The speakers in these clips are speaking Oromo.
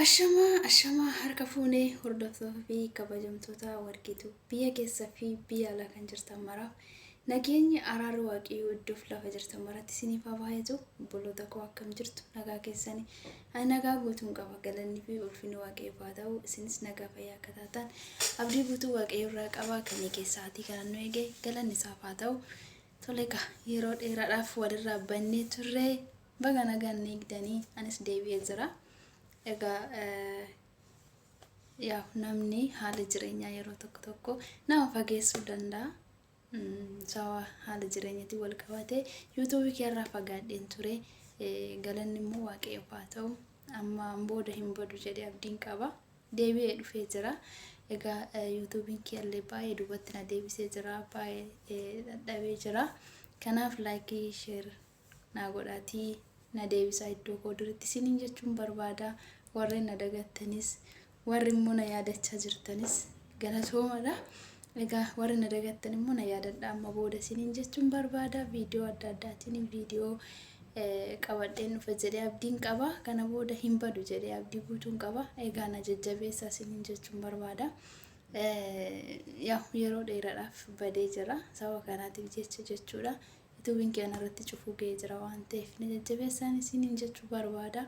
Ashamaa ashamaa harka fuunee hordoftoota fi kabajamtoota warqiituu biyya keessa fi biyya alaa kan jirtan maraaf nageenyi araarri waaqayyoo iddoof lafa jirtan maratti isiniif haa baay'atu. Obboloota koo, akkam jirtu? Nagaa keessanii? Ani nagaa guutuun qaba, galanni fi ulfinni waaqayyoof haa ta'u. Isinis nagaa fayyaa akka taatan abdii guutuu waaqayyo irraa qaba. Kan keessaatii kan nu eege galanni isaaf haa ta'u. Tole egaa, yeroo dheeraadhaaf walirraa bannee turre. Baga nagaan ni eegdanii, anis deebi'ee jira. Egaa yaa namni haala jireenyaa yeroo tokko tokko nama fageessuu danda'a. Sababa haala jireenyatiin wal qabatee yuutuubii keerraa fagaadheen ture. Galanni immoo waaqayyoof haa ta'u. Ammaan booda hin badu jedhee abdiin qaba. Deebi'ee dhufee jira. Egaa yuutuubiin kiyyallee baay'ee duubatti na deebisee jira. Baay'ee dadhabee jira. Kanaaf like, share naa godhaatii na deebisaa iddoo koo duritti isiniin jechuun barbaada. Warreen na dagattanis, warri immoo na yaadachaa jirtanis galatoomadha. Egaa warri na dagattan immoo na yaadadha amma booda isiniin jechuun barbaada. Viidiyoo adda addaatiin viidiyoo qabadheen dhufa jedhee abdiin qaba. Kana booda hin badu jedhee abdii guutuun qaba. Egaa na jajjabeessaa isiniin jechuun barbaada. Yaa yeroo dheeraadhaaf badee jira. Sababa kanaatiif jecha jechuudha. Yuutuubiin keenya irratti cufuu ga'ee jira waan ta'eef na jajjabeessaan isiniin jechuu barbaada.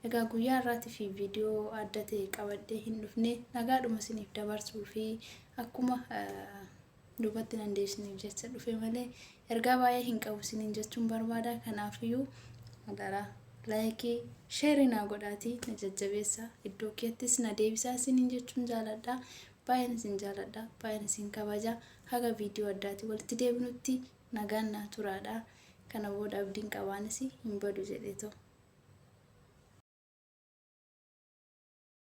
Egaa guyyaa har'aatii fi viidiyoo adda ta'e qabadhee hin dhufne, nagaadhuma isiniif dabarsuu fi akkuma duubatti nan deebisniif jecha dhufe malee ergaa baay'ee hin qabu isiniin jechuun barbaada. Kanaafiyyuu adaraa like, share naa godhaatii na jajjabeessaa, iddoo keettis na deebisaa isiniin jechuun jaaladha. Baay'een isin jaaladha. Baay'een isin kabaja. Haga viidiyoo addaatii walitti deebinutti nagaan naa turaadha. Kana booda abdiin qabaanis hin badu jedheetoo.